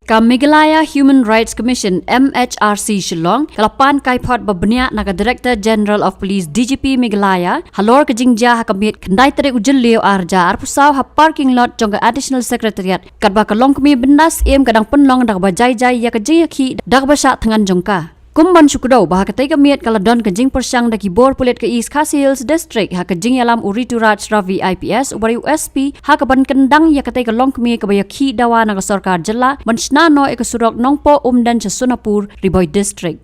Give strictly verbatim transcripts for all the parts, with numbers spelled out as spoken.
Ka Meghalaya Human Rights Commission, M H R C, Shillong ka la pan kaiphod ba bniah na ka Director General of Police, D G P, Meghalaya halor ka jingjia ha ka miet khyndai tarik u Jylliew ar hajar arphew saw ha parking lot jong ka Additional Secretariat, katba ka longkmie Bindas Syiem ka dang pynlong da kaba jai jai ïa ka jingïakhih da kaba shah thngan jong ka. Kum ban shu kdew ba ha katei ka miet ka la don ka jingpyrshang da ki bor pulit ka East Khasi Hills District ha ka jingïalam u Rituraj Ravi I P S uba dei u S P ha kaban kyndang ïa katei ka longkmie kaba ïakhih dawa na ka sorkar jylla ban shna noh ïa ka surok Nongpoh Umden sha Sonapur, Ri Bhoi District.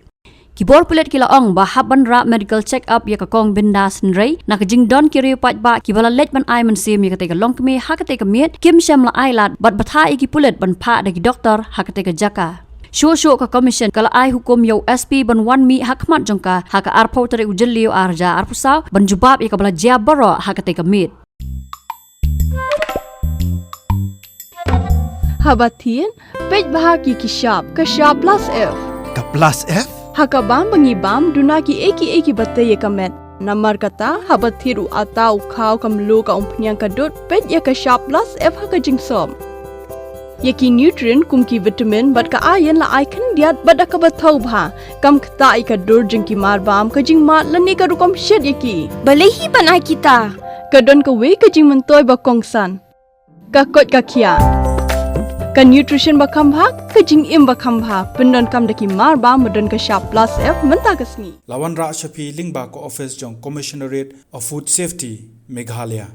Ki bor pulit ki la ong ba hap ban rah medical check up ïa ka kong Bindas, hynrei na ka jingdon ki riew paidbah kiba la leit ban ai mynsiem ïa katei ka longkmie ha katei ka miet kim shym la ai lad bad bthah ïa ki pulit ban phah da ki doktor ha katei ka jaka. Shuh shuh ka Commission ka la ai hukum ïa u S P ban wan mih ha khmat jong ka ha ka arphew tarik u Jylliew ar hajar arphew saw ban jubab ïa kaba la jia baroh ha katei ka miet. Haba thied, peit bha ki ki shap, ka shap plus F. Ka plus F? Ha ka bam ba ngi bam, duna ki ei ki ei kiba tei ïa ka met. Namar kata, haba thied u atta, u khaw, ka mluh, ka umphniang, ka dud, peit ïa ka shap plus F ha ka jingsop. Ïa ki nutrient kum ki vitamin bad ka iron la ai khyndiat bad da kaba thaw bha, kam ktah ïa ka dur jong ki mar bam, ka jingmad lane ka rukom shet ïa ki. Balei hi ban ai kita? Ka don kawei ka jingmyntoi ba kongsan. Ka koit ka khiah. Ka nutrition ba kham bha, ka jingim ba kham bha, pyndonkam da ki mar bam ba don ka shap plus F mynta ka sngi. La wanrah sha phi lyngba ka office jong Commissionerate of Food Safety, Meghalaya.